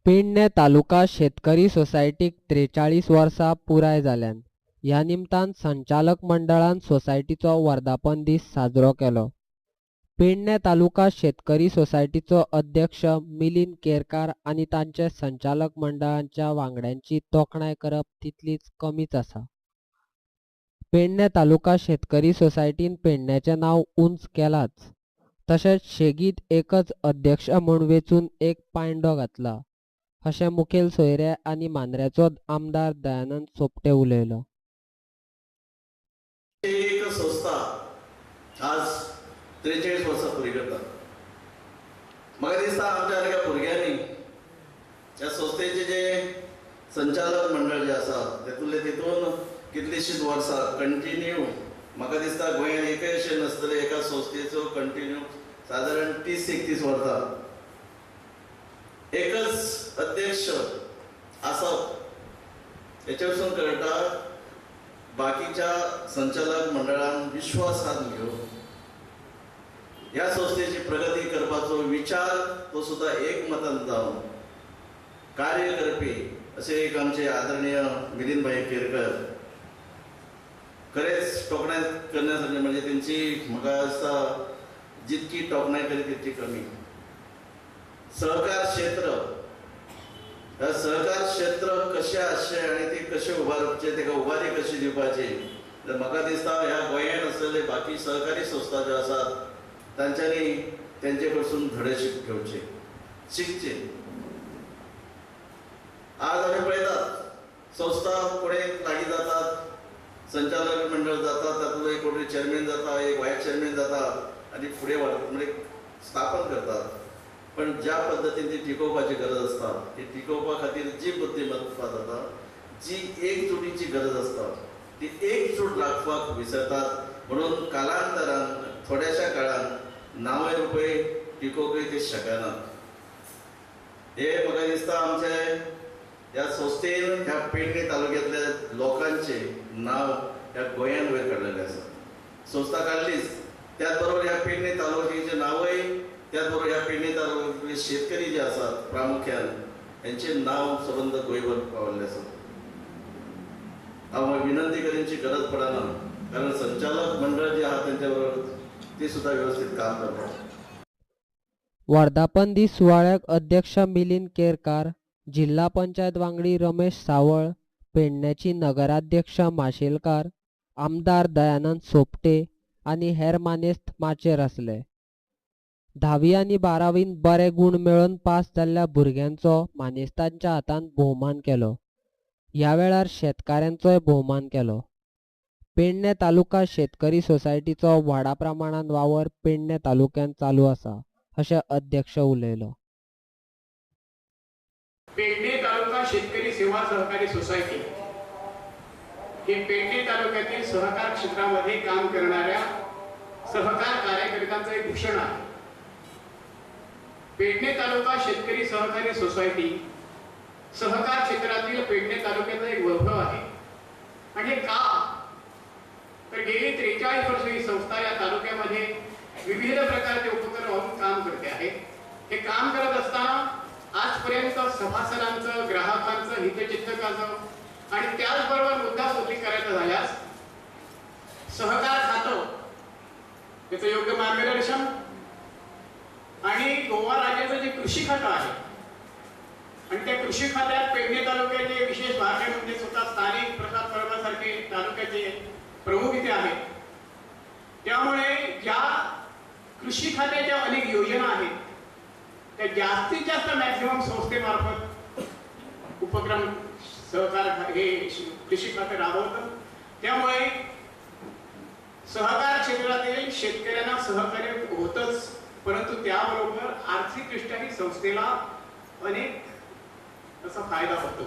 पेडणे तालुका शेतकरी सोसायटीक 43 वर्सां पुराय जाल्यान. ह्या निमतान संचालक मंडळान सोसायटीचो वर्धापन दीस साजरो केलो. पेडणे तालुका शेतकरी सोसायटीचो अध्यक्ष मिलिंद केरकार आनी तांचे संचालक मंडळाच्या वांगड्यांची तोखणाय करप तितलीच कमीच आसा. पेडणे तालुका शेतकरी सोसायटीन पेडण्याचें नांव उंच केलाच, तशेंच शेगीत एकच अध्यक्ष म्हूण वेंचून एक पायंडो घातला, अशें मुखेल सोयरे आनी मांद्र्याचो आमदार दयानंद सोपटे उलयलो. एक संस्था आज 43 वर्सां पुरी करता. म्हाका दिसता आमच्या सारक्या भुरग्यांनी ह्या संस्थेचे जे संचालक मंडळ जे आसा तेतूंतले तितून कितलीशींच वर्सां कंटिन्यू, म्हाका दिसता गोंयांत एकय अशें नासतलें एका संस्थेचो कंटिन्यू सादारण 30-31 वर्सां एकच अध्यक्ष आसप, हेच्या वरसून कळटा बाकीच्या संचालक मंडळान विश्वासात घेवन ह्या संस्थेची प्रगती करपाचो विचार तो सुद्दां एकमतान जावन कार्य करपी अशे एक आमचे आदरणीय मिलिंद भाई केरकर खरेंच तोखणाय करण्यासारखे, म्हणजे तेंची म्हाका दिसता जितकी तोखणाय करी तितकी कमी. सहकार क्षेत्र, ह्या सहकार क्षेत्र कशें आसचें आनी ते कशें उबारचें, ताका उबारी कशी दिवपाची, तर म्हाका दिसता ह्या गोंयांत आसलेले बाकी सहकारी संस्था ज्यो आसात तांच्यांनी तेंचे कडसून धडे घेवचे, शिकचे. आज आमी पळयतात संस्था फुडें लागीं जातात, संचालक मंडळ जाता, तातूंत एक कोण चेअरमॅन जाता, एक वायस चेअरमॅन जाता आनी फुडें वाडत म्हणजे स्थापन करतात. पण ज्या पद्दतीन ती टिकोवपाची गरज आसता ती टिकोवपा खातीर जी बुद्धिमत्ता जाता, जी एकजुटीची गरज आसता ती एकजूट राखपाक विसरतात. म्हणून कालांतरान थोड्याशा काळान नांवय रुपय टिकोवकय ते शकनात. हे म्हाका दिसता आमचे ह्या संस्थेन ह्या पेडणे तालुक्यांतल्या लोकांचे नांव ह्या गोंयान वयर काडलेलें आसा. संस्था काडलीच, त्याच बरोबर ह्या पेडणे तालुक्याचें नांवय, त्याच बरोबर ह्या पेडणे तालुक्यातले शेतकरी जे आसात प्रामुख्यान हेंचें नांव सबंद गोंयभर पावल्लें आसा. हांव विनंती करीनची गरज पडना, कारण संचालक मंडळ जे आहा तेंच्या बरोबर ती सुद्दां व्यवस्थीत काम करतात. वर्धापन दीस सुवाळ्याक अध्यक्ष मिलिंद केरकार, जिल्हा पंचायत वांगडी रमेश सावळ, पेडण्याची नगराध्यक्ष माशेलकार, आमदार दयानंद सोपटे आनी हेर मानेस्त माचयेर आसले. 10वी आनी 12वीन बरे गूण मेळोवन पास जाल्ल्या भुरग्यांचो मानेस्तांच्या हातान भोवमान केलो. ह्या वेळार शेतकारांचोय भोवमान केलो. पेडणे तालुका शेतकरी सोसायटीचो व्हडा प्रमाणान वावर पेडणे तालुक्यांत चालू आसा, अशें अध्यक्ष उलयलो. पेडणे तालुका शेतकरी सेवा सहकारी सोसायटी ही पेडणे तालुक्यातील सहकार क्षेत्रामध्ये काम करणाऱ्या सहकार कार्यकर्त्यांचं एक भूषण आहे. पेडणे तालुका शेतकरी सहकारी सोसायटी सहकार क्षेत्रातील पेडणे तालुक्याचा एक वैभव आहे. आणि हे का, तर गेली 43 वर्ष ही संस्था या तालुक्यामध्ये विविध प्रकारचे उपक्रम राबवून काम करते आहे. हे काम करत असताना आजपर्यंत सभासदांचं, ग्राहकांचं, हितचिंतकांचं आणि त्याचबरोबर मुद्दा उल्लेख करायचा झाल्यास सहकार खातं त्याचं योग्य मार्गदर्शन आणि गोवा राज्याचं जे कृषी खातं आहे आणि त्या कृषी खात्यात पेडणे तालुक्याचे विशेष भाग म्हणजे स्वतः स्थानिक प्रसाद परबासारखे तालुक्याचे प्रमुख इथे आहेत. त्यामुळे ज्या कृषी खात्याच्या अनेक योजना आहेत त्या जास्तीत जास्त मॅक्झिमम संस्थेमार्फत उपक्रम सहकार हे कृषी खाते राबवतं. त्यामुळे सहकार क्षेत्रातील शेतकऱ्यांना सहकार्य होतच, परंतु त्याबरोबर आर्थिकदृष्ट्याही संस्थेला अनेक असा फायदा होतो.